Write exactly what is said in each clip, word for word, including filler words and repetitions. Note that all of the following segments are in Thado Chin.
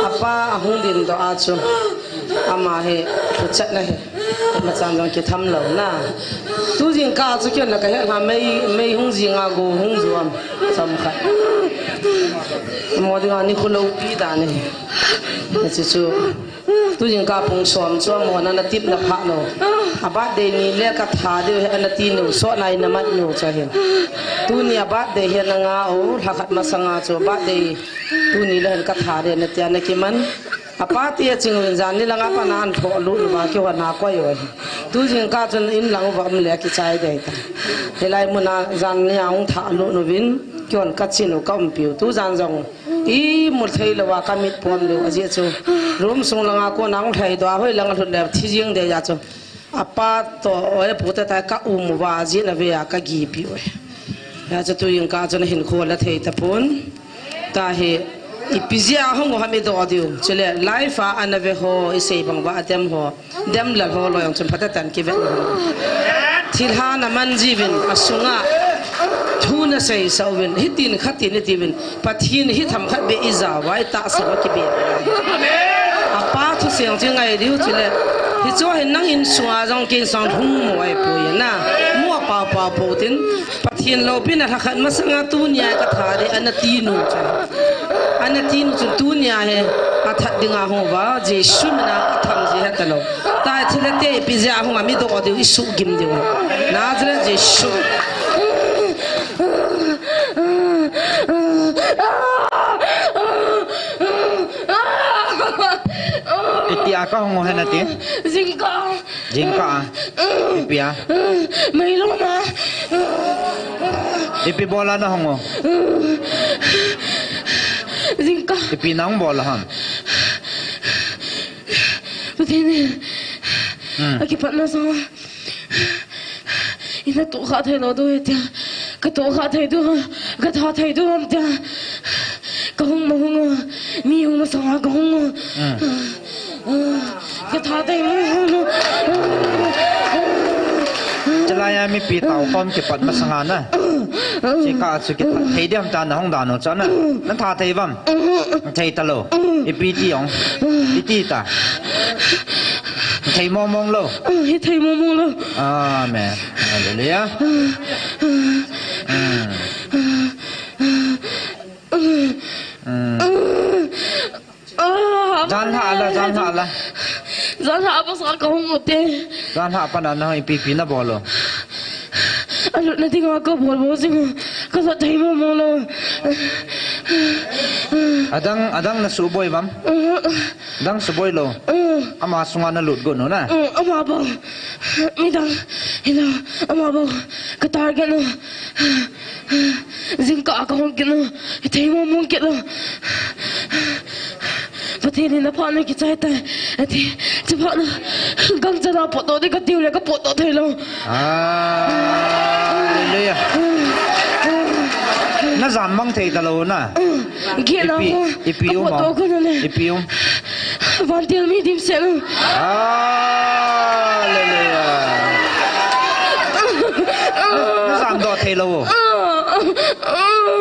Apa ahung ding doh a chu. Ama hi thuchatna hi. Machan jong kitham lou na. Tu jingkah chu kei na ka he la mei, mei hung jing a go hung juam. Sam khat. Mo ding a ni khu lou pi da ni. Ni chu chu. Tu jingkah pung som chu amo na na tip na pha no. A birthday ni le ka tha diu he na ti nu so nai na mat nu cha hin. Tuni a birthday hi na nga o, lha khat masanga chu birthday tuni le hin ka tha de na tia na kiman. A pa ti a ching win jan ni langa pa na an tho lu nu ba ki wa na koi o. Tu jingkah chun in lang va um le ki chai de ta. Hilai mun a jan ni a hung tha lu nu vin ki wan ka chin u ka um piu. Tu jan jong I mu thei lou a ka mit pom lou a jeh chu. Room sung langa kon a hung lhai doh a hoi langa lhun le thi jing de a chu. A pa toh, oi, pu te tai ka um uva jeh na ve a ka gi pi oi. A chu tu jingkah chu na hin kho la thei ta pon. Ta hi ipi jeh a hung u ham i doh diu. Chule live a ana ve ho i sei bang uva a dem ho. Dem lal ho loi jong chun phatah tan kivet lou. Thilha na man jiuvin a sunga thu na sei sa uvin hitin khatin i tiuvin Pathen hi themkhat beh i ja uva i tahsa uva kibe. A pa thu seng chu ngai diu chule. Hichu hin nang in sunga jong kin sang hung mo ai poi na. Mo pa pa po tin Pathen loupina lha khat masanga tunia ka tha de ana ti nu chu. Ana ti nu chu tunia hi a that dinga hung uva, Jesu mina a tham ji he ta lou. Tai thile te ipi jeh a hung a mi doh diu i su gim diu. Nazareth Jesu. Iti a ka hung u he na ti? Jingkah. Jingkah a. Ipi a. Mei lou na. Ipi bol a na hung u. Jingkah. Ipi na hung bol a ham. Pathen. Hmm. A kipat na sa. Ina tu kha thei lou diu he tia. Ka tu kha thei diu. Ka tha thei diu ham tia. Ka hung ma hung. Mi hung ma sa ka hung. Hmm. Ka tha thei mo. Chalai a mipi tao khom kipat masanga na. Chika chu kitha thei diam ta na hung dan u cha na. Na tha thei vam. Thei ta lou. Ipi ti ong. Iti ta. Thei mong mong lou. Hi thei mong mong lou. Amen. Hallelujah. Hmm. Hmm. Ah, jan lha la, jan lha la. Jan lha a pa sa ka hung u te. Jan lha pa na na ipi pi na bol u. A lut na dinga ka bol bol jing u. Ka sa thei mo mo lou. Adang, adang na suboi vam. Adang suboi lou. Ama sunga na lut got u na. Ama bang. Midang. Hello. Ama bang. Ka target u. Jingkah a ka hung kit u, i thei mong mong kit u. Pathen in na phat na kichai tai. Ati, chaphat na, gangchala potdoh ding ka tiu le ka potdoh thei lou. Hallelujah. Na jam mang thei ta lou na. Geh na ho. Ipi, ipi ka um potdoh a? Ko na le. Ipi um? Vantil mi dimset u. Hallelujah. Na, na jam doh thei lou u.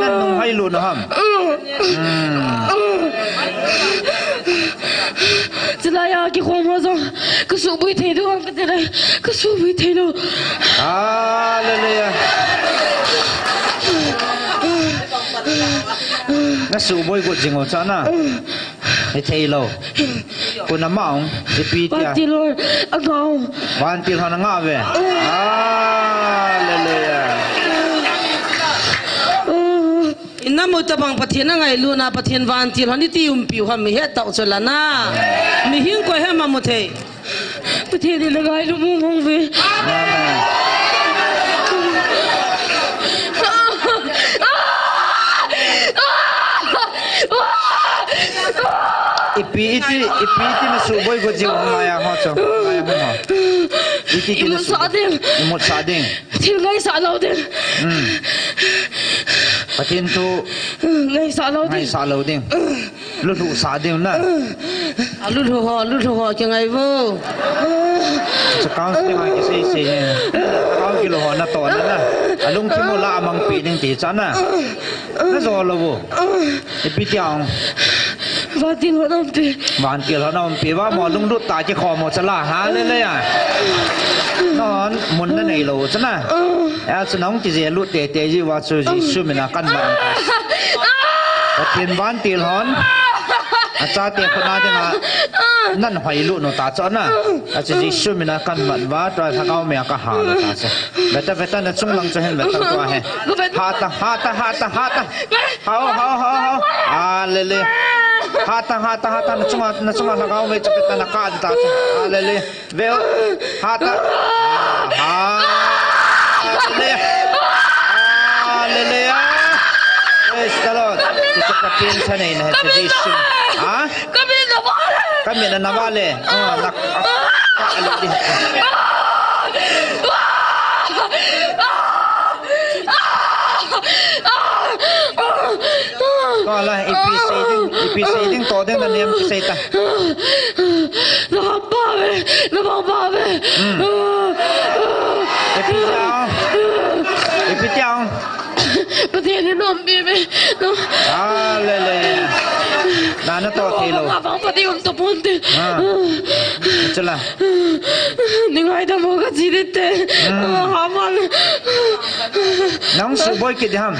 Na nung hai lu na ham. Hmm. Chulai a kikhom ho jong ka suboi thei diu ham ka ti le. Ka suboi thei lou. Hallelujah. Na suboi got jing u cha na. Hi thei lou. Ko na ma ong, ipi tia. Vantil hon a nga u. Vantil hon a nga ve. Hallelujah. Ina mu ta bang Pathen a ngailut na Pathen vantil hon i ti um piu ham mi he tau chu la na. Mihing koi he ma mu thei. Pathen in a ngailu mong mong ve. Amen. Ipi iti, ipi iti na suboi got jing u maya ho cho. Maya ho ho. Iti iti na suboi. Imut sa ding. Imut sa ding. Thil ngaisah lou ding. Hmm. Pathen thu. Ngaisah lou ding. Ngaisah lou ding. Lulhu sa ding na. Lulu ho, lulu ho, kingai vo. Chu counseling a kisei sei he. Kau kilo ho natohna na. Alungthim u la amangpi ding ti cha na. Najo lou vo. Ipi ti ang. Vantil ho na umpi. Vantil ho na umpi va mo lunglut ta kikhom mo chala. Hallelujah. Non mun nanei lou cha na. Achu nahung kije lut tete ji va chu Jesu mina kaman. Pathen vantil hon. Achate khut na dinga. Nan hoilut nu ta cha na. Achu Jesu mina kaman va tua lhagao mia kahal ta cha. Veta, veta, nachung lang chu hin veta tua he. Hata, hata, hata, hata. Hao, hao, hao, hao. Hallelujah. Hata, hata, hata, nachunga, nachunga lhagao mei chu veta na ka ta cha. Hallelujah. Veo. Hata. Hallelujah. Hallelujah. Praise the Lord. Chu Pathen thaneina chu Jesu. Ha? Kamin na vale. Ah, na. Kala, ipi sei ding, ipi sei ding to ding na nem sei ta. Nabang ba ve, nabang ba ve. Hmm. Ipi tiang, ipi tiang. Pathen in nom pi ve. Hallelujah. Nana to thei lou. Nabang ba ve um to pon te. Ah. Chala. Ningai da mo ka ji de te. Hmm. Ah, haman. Nahung suboi kit ham.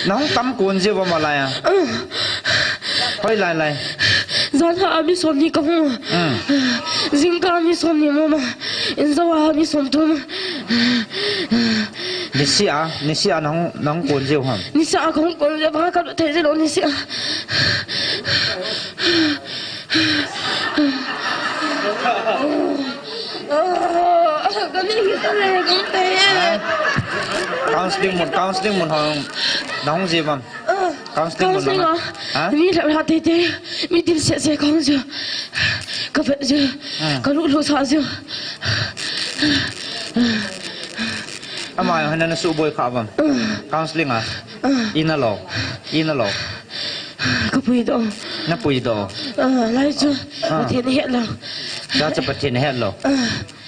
Nahung tam kun ji vo ma lai a. Hoi lai lai. Jan ha a mi som ni ka hung. Hmm. Jingkah a mi som ni mo ma. Injo a mi som thum. Nisih a, nisih a nahung, nahung kun ji ham. Nisih a kahung kun ji ba ka thei ji lou nisih a. Ka mi hi ta le, ka mi te. Ha? Counseling mun, counseling mun hong, nahung ji vam. Counseling mun. Counseling nahung. Ah? Ha? Mi la la te te, mi dil se se kong jo. Ka ve jo. Ah. Ka lu lu sa jo. Ama hana na suboi kha vam. Ah. Counseling a. Ah. Ina lo. Ina lo. Ka puidoh. Na puidoh. Ah, lai chu. Ah. Pathen het lou. Lai chu Pathen het lou. Ah.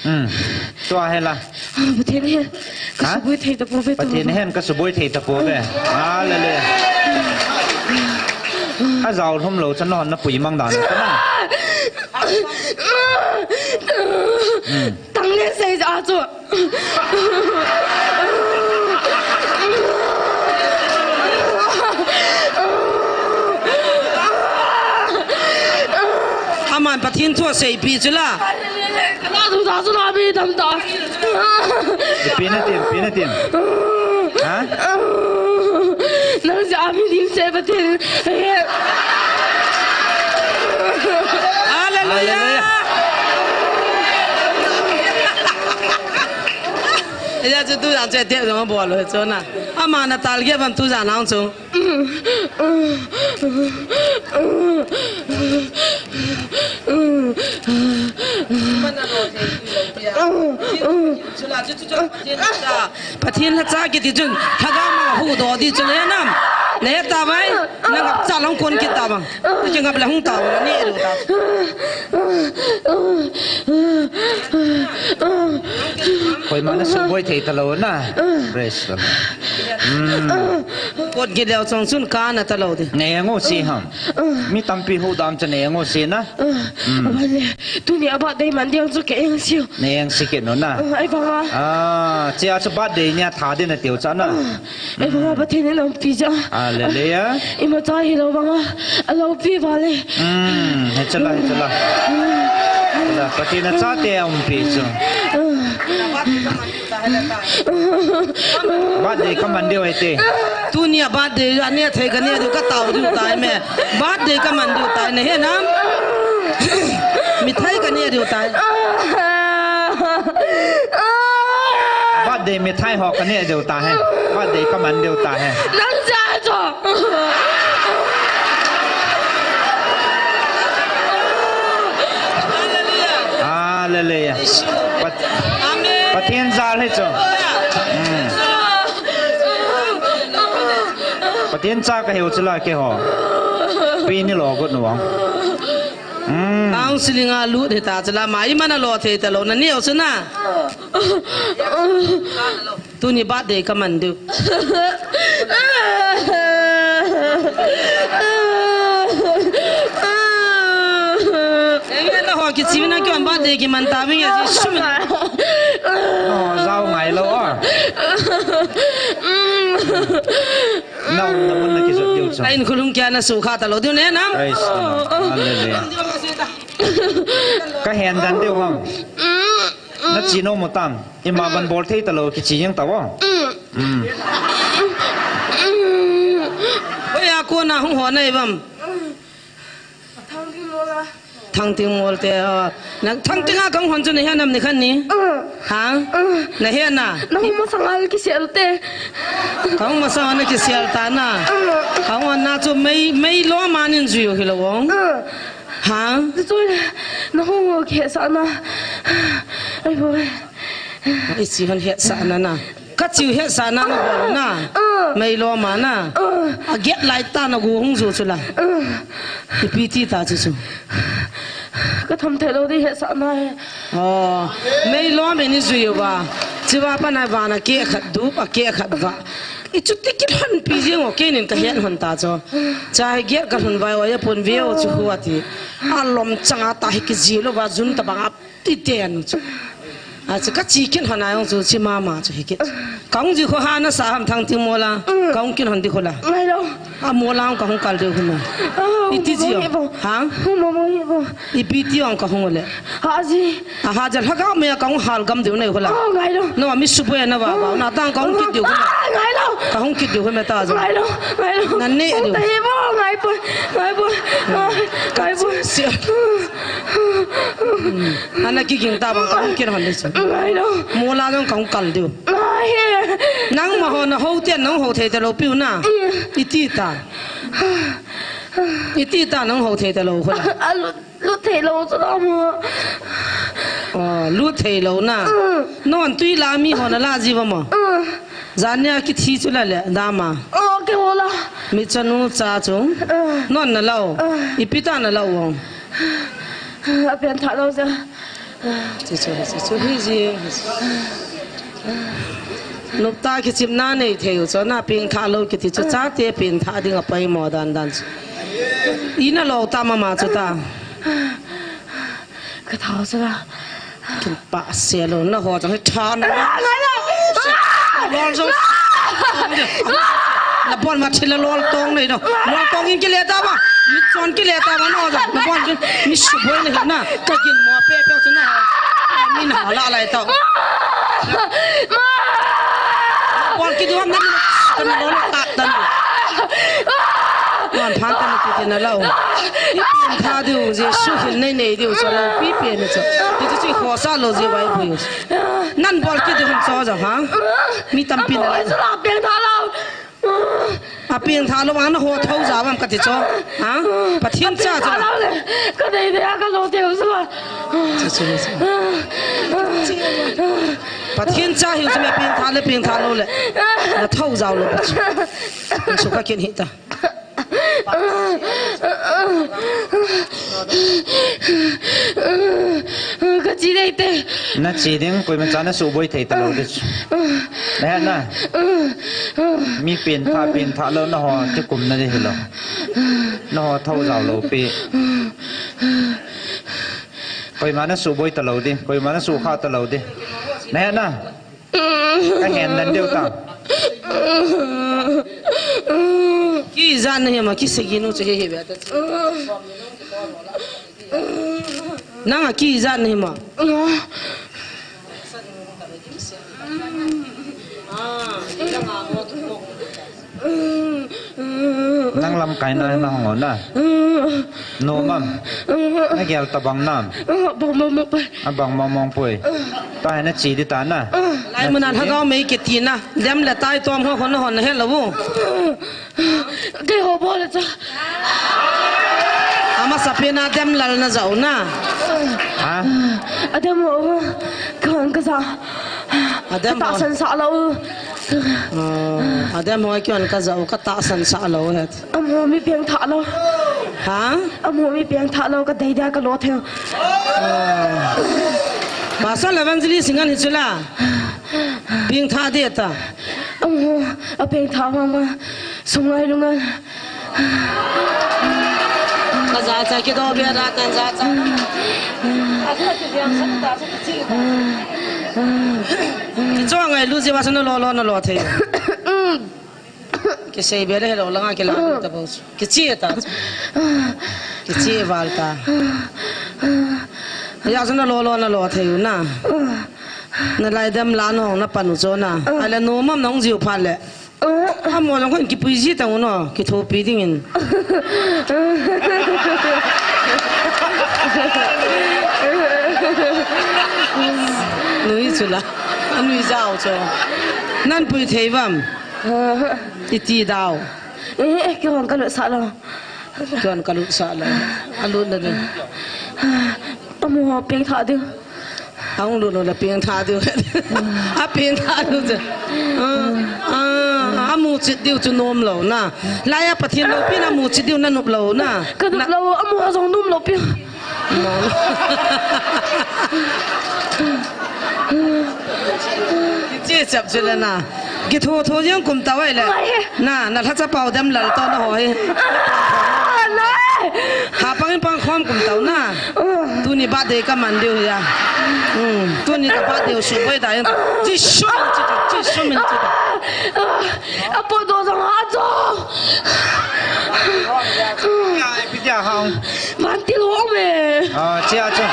Hmm. Tua hi la. Ah, Pathen het. Ka, ha? Suboi thei ta po ve tua. Pathen het ka suboi thei ta po ve. Hallelujah. A jao lhum lou chan lou na pui mang dan. Hmm. Tang le sei ja chu. Aman Pathen thu asei pi chu la. Ka tu ta chu la mi tam ta. Pi na tin, pi na tin. Ha? Nang ja mi ding se Pathen. Hallelujah. Hallelujah. Eja chu tu jang che te jong bol lo chu na. Ama na tal ge ban tu jang nang chu. Pathen la cha kiti chun, lhagao ma huhdoh di chun he nam. Na he ta vai, na ngap cha long kon kit ta bang. Na kingap le hung ta bang, ni ru ta. Koima na suboi thei ta lou na. Praise the Lord. Hmm. Kot gilou chong chun ka na ta lou di. Na eng u si ham. Mi tampi huhdoh chun na eng u si na. Hmm. Vale. Tuni a birthday man diu chu ka eng si u. Na eng si kit nu na. Ah, ai vang a. Ah, chia chu birthday nia tha din na tiu cha na. Ah, ai vang a Pathen in umpi cha. Hallelujah. Ima cha hi lou vang a. A lou pi vale. Hmm, he cha la, he cha la. Pathen a chate a umpi chu. Ah. Birthday ka man diu ahi te. Tuni a birthday a ne thei ka ne diu ka tao diu tai me. Birthday ka man diu tai na he nam. Mithai ka ne diu tai. Birthday mithai ho ka ne diu tai he. Birthday ka man diu tai he. Nang ja cho. Hallelujah. Pat-, Amen. Pathen jal hi chu. Hmm. Pathen cha ka hiu chu la keiho. Pi ni lo gut nu vang. Counseling a lut hita chu la, mai mana lo thei talou na neo chu na. Tuni birthday ka man diu. Ei, na ho kichi na kyon birthday kiman ta bing ya ji sum. Oh, zau ngai lo, oh. Na, na mun na kijot diu chu. Ai, in khulung kya na sukha talou diu ne na. Praise the Lord. Hallelujah. Ka hen dan diu ham. Na chi nom u tam. Ima ban bol thei talou kichi jeng tao. Mm. Hoiya kona hung hon nai uvam? Thangting mol te, oh. Na Thangting a kahung hon chu na he nam ni khan ni? Ha? Na he na? Na hung masang a kisel te. Kahung masang a na kisel ta na. Kahung hon na chu mei, mei lom a nin jui u hilou ong. Ha? Chu na hung u kihetsahna. Ai boi. Ai, chi hon hetsahna na. Ka chiu hetsahna na bol na. Ah. Mei lom a na. Ah. A get lai ta na gu hung ju chu la. Ah. Ipi ti ta chu chu. Ka tham thei lou di hetsahna he. Oh. Mei lom in i jui uva. Chiva pana vana ke khat dup a ke khat va. I chuti kilhon pi jeng u keinin ka het hon ta chu. Cha he get ka lhun vai o ya pon ve o chu khu ati. A lom chang a ta hi kiji lou va jun tabang a ti ten chu. A chu ka chi kin hon a jong chu chi mama chu hi kit. Kahung ji kho ha na sa ham Thangting mol a. Mm. Kahung kin hon di kho la. Ngai lou. A mol a kahung kal diu khu na. Oh, iti ji mama o. Hi bo. Ha? Oh, mama hi bo. Ipi ti ong kahung le. Ha ji. A ha ja lhagao mei a kahung hal gam diu nei khu la. Oh, ngai lou. No, mi suboi na va va. Na tang kahung kit diu khu la. Ah, ngai lou. Kahung kit diu khu me ta ja. Ngai lou, ngai lou. Na ne diu. Hung ta hi bo, ngai poi, ngai poi. Ah, ngai poi. Si. Ana kiging ta bang kahung kin hon di chu. Ngai lou. Mol a jong kahung kal diu. Ngai he. Nangma ho na ho te nang ho thei talou piu na. Mm. Iti ta. Iti ta nang ho thei talou khu la. A lut, lut thei lou chu la mo. Oh, lut thei lou na. Mm. Non tui la mi ho na la ji va mo. Mm. Jan nia kithi chu la le dama. Oh, ke ho la. Mi chanu cha chu. Mm. Non na lou. Mm. Ipi ta na lou ong. A pengthah lou ja. Chu chu, chu chu hi ji. Nopta kichimna nei thei u chu na pengthah lou kiti chu chate pengthah ding a poimo dan dan chu. Ina lou ta mama chu ta. Ka thau chu la. Kin pa se lou na ho jong hi tha na. Ah, ngai lou. Lol jong. Na bon ma thil a lol tong nei no. Lol tong in kile ta ba. Mi chon kile ta ba no jong. Na bon jong. Mi suboi na hi na. Ka kin mo pe pe chu na. Mi na la lai ta. Bon ki duam na mi. Ka na lol ta ta. Mon phan ta na ti ti na lou. Ni pin tha diu Jesu hin nei nei diu chu lou pi pi na chu. Ti chu chu khosa lou ji vai bu. Nan bol kit ding ham chu ja ha? Mi tampi na. Amoi chu la pengthah lou. A pengthah lou a na ho thou ja vam ka ti chu. Ha? Pathen cha chu. Pengthah lou le. Ka dei dei a ka lou teu chu la. Cha, cha, cha. Pathen cha hiu chu me pengthah le pengthah lou le. Na thou jao lou. Chu ka kin hi ta. Ka chi dei te. Na chi ding, koima cha na suboi thei ta lou di chu. Na he na. Mi pengthah, pengthah lou na ho, ti kum na di hi lou. Na ho thou jao lou pi. Koima na suboi ta lou di, koima na sukha ta lou di. Na he na. Ka hen dan diu ta. Ki jan na hi ma, ki segi nu chu hi hi be ta. Nang a ki jan na hi ma. Nang lamkai na na hong na. No mam. Na gel ta bang nam. Bang bang bang bang. A bang mong mong poi. Ta na chi di ta na. Lai mun a lhagao mei kiti na. Dem le tai tom ho hon hon he lo. Kei ho bol le cha. Amasa pen a dem lal na jao na. Ha? A dem ho. Kan ka ja. A dem ho. Tahsan sa lo. Oh, a dem ho kei on ka jao ka tahsan sa lo het. Amo mi pengthah lou. Ha? Amu mi pengtha lou ka dei dia ka lo thei. Pastor Evangelist ngan hi chula. Pengtha de ta. Amu a pengtha mama. Sungai lungan. Ka ja cha ki do be ra kan ja cha. Ki cho ngai lu je wa sa na lo lo na lo thei. Kisei be le hello langa kila ta bo. Kichi ta. Kichi val ta. Ya sa na lo lo na lo thei u na. Na lai dem la no na panu cho na. Ai la no mam nong jiu pha le. Amo jong kon kipui ji ta u no. Kithopi ding in. Nui chula. Anui jao cho. Nan pui thei vam. Iti dau. Eh, eh, kihon ka lut sah lo. Kihon ka lut sah lo. A lut na ding. Amu ho pengtha ding. Ahung lut lo la pengtha ding. A pengtha ding. Ah, ah, amu chit diu chu nom lo na. Laiya Pathen loupina mu chit diu na nop lo na. Ka nop lo, amu ho jong nom lo pi. Kichi chap chu le na. Kitho tho jeng kum ta wai le. Ngai. Na, na lhacha pau dem lal to na ho hi. Ah, nai. Ha pang in pang khom kum tau na. Ah. Tuni birthday ka man diu ya. Hmm, tuni ka birthday u su boi da. Jisu min chi ta, Jisu min chi ta. Ah, apo do jong ha jo. Ai, pi dia hang. Van til hong ve. Ah, chia chu.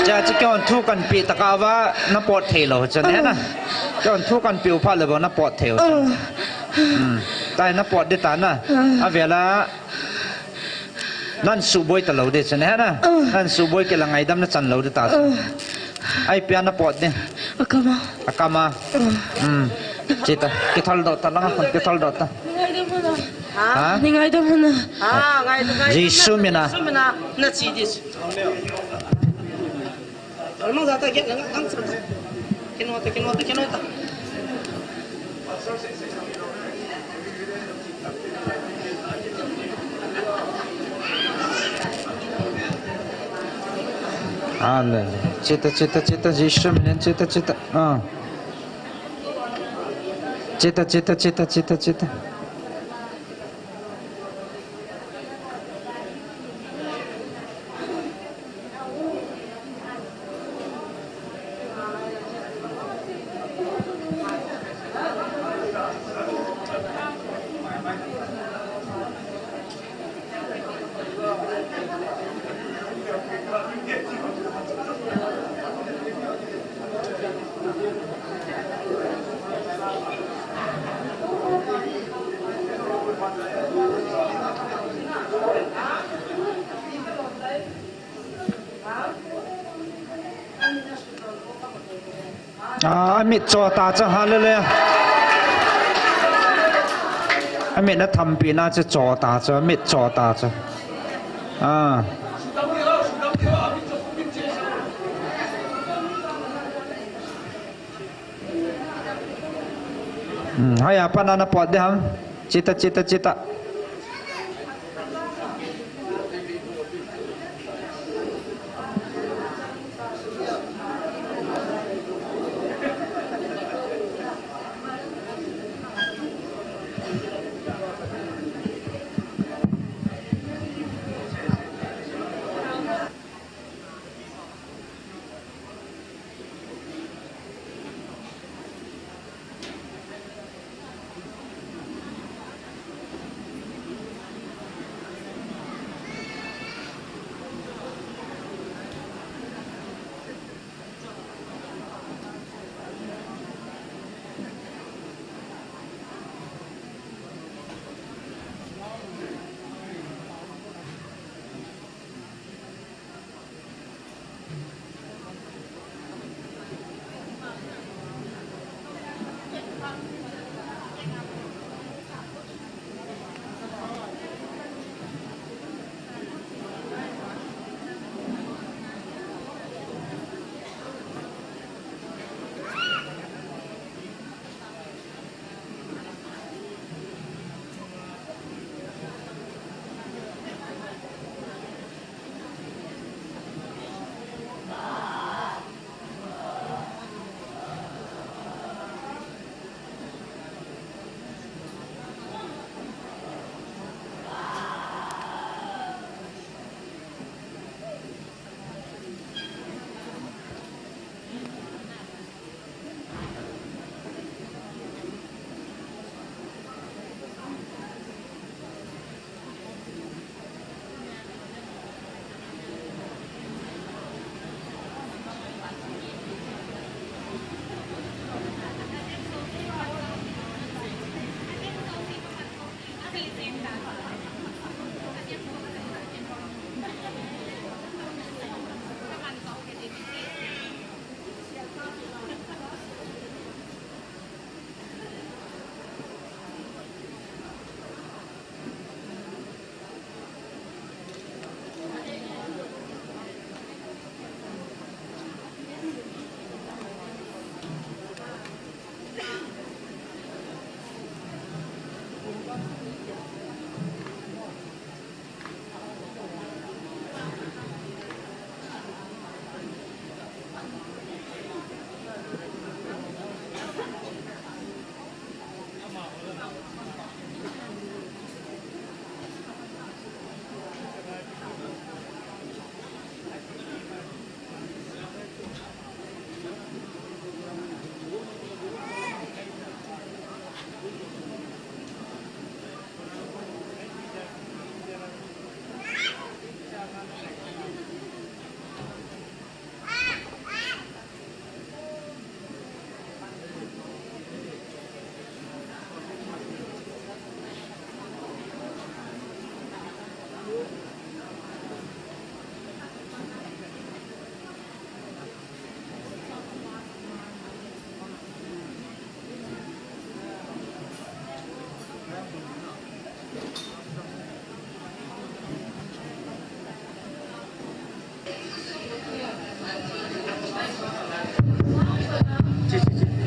Chia chu kihon thu kan pi taka va na pot thei lo chu ne na. Kihon thu kan pi u pha le bo na pot thei u chu. Hmm. Tai na pot de ta na. A vela nan su boi ta lo de chu ne na. Nan su boi ke la ngaidam na chan lo de ta chu. Ai pia na pot de. Akama. Akama. Hmm. Chita. Kithal do ta langa kon kithal do ta. Ha? Ni ngai dam hana. Ha, ngai dam, ngai dam. Jisu mina. Jisu mina. Na chi dis. Almang jata get lang ang sa. Kinota, kinota, kinota. Amen. Chita, chita, chita, Jisu mina, chita, chita. Ah. Chita, chita, chita, chita, chita. Ah, amit cho ta cho, hallelujah. Amit na thampi na cho cho ta cho, amit cho ta cho. Ah. Hmm, haya pana na pot de ham. Chita, chita, chita.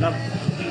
Ap